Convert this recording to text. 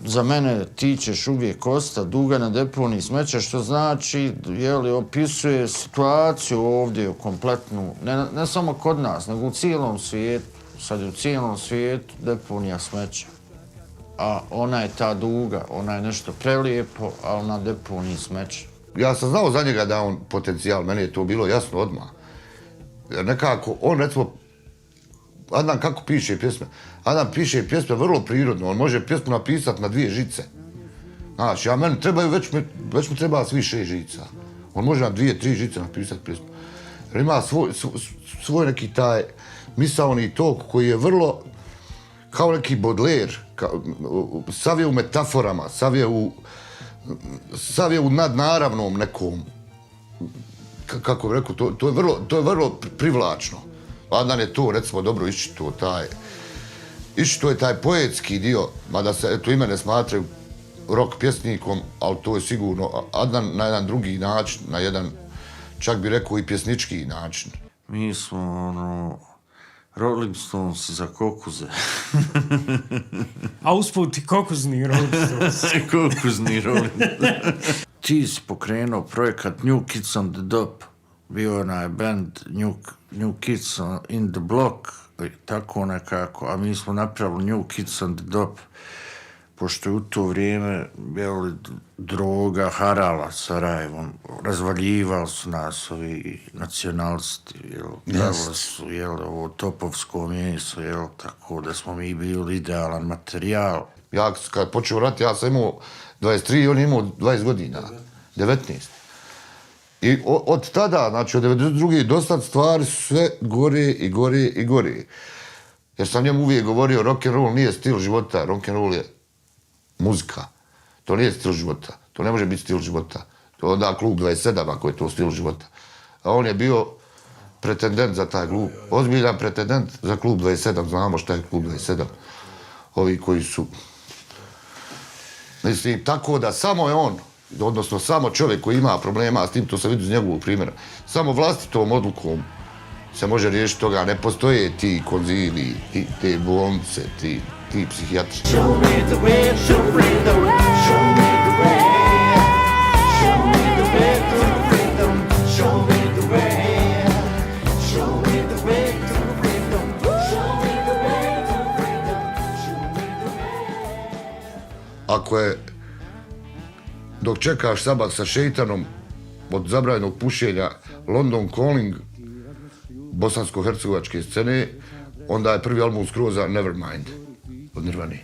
za mene ti ćeš uvijek ostati duga na deponiji smeća, što znači, opisuje situaciju ovdje kompletnu, ne samo kod nas, nego u cijelom svijetu. Sad je u cijelom svijetu deponija smeća. A ona je ta duga, ona je nešto prelijepo, ali na deponiji smeća. Ja sam znao za njega da on potencijal, meni je to bilo jasno odmah. Jer nekako, on recimo, Adnan kako piše pjesme? Adnan piše pjesme vrlo prirodno, on može pjesmu napisati na 2 žice. Znači, meni trebaju, već mi treba svi 6 žica. On može na 2-3 žice napisati pjesmu. Jer ima svoj neki taj misaoni tok koji je vrlo kao neki Baudelaire, sav je u metaforama, sav je u nadnaravnom nekom, kako bih rekao, to je vrlo privlačno. Adnan je to, recimo, dobro iščito je taj poetski dio, mada se, eto, i mene smatraju rock pjesnikom, ali to je sigurno Adnan na jedan drugi način, na jedan, čak bi rekao, i pjesnički način. Mi smo, Rolling Stones za kokuze. A usput i kokuzni Rolling Stones. Kokuzni Rolling Stones. Ti si pokrenuo projekat New Kids on the Dop. Bio je onaj band New Kids in the Block, tako nekako, a mi smo napravili New Kids on the Dop, pošto je u to vrijeme droga harala Sarajevom, razvaljivali su nas ovi nacionalisti, pravili su ovo topovsko meso, tako da smo mi bili idealan materijal. Ja kad je počeo rat, ja sam imao 23, on je imao 20 godina, 19. I od tada, znači od 92. do sad stvari su sve gore i gore i gore. Jer sam njemu uvijek govorio, rock'n'roll nije stil života, rock'n'roll je muzika. To nije stil života, to ne može biti stil života. To je onda klub 27 ako je to stil života. A on je bio pretendent za taj klub, ozbiljan pretendent za klub 27, znamo šta je klub 27. Ovi koji su... Mislim, tako da samo je on, odnosno samo čovjek koji ima problema s tim, to se vidi iz njegovog primjera, samo vlastitom odlukom se može riješiti toga, ne postoje ti konzili, te bolnice, ti psihijatri. Ako je, dok čekaš sabah sa šeitanom od zabranjenog pušenja London Calling bosansko-hercegovačke scene, onda je prvi album Skroza Nevermind od Nirvane.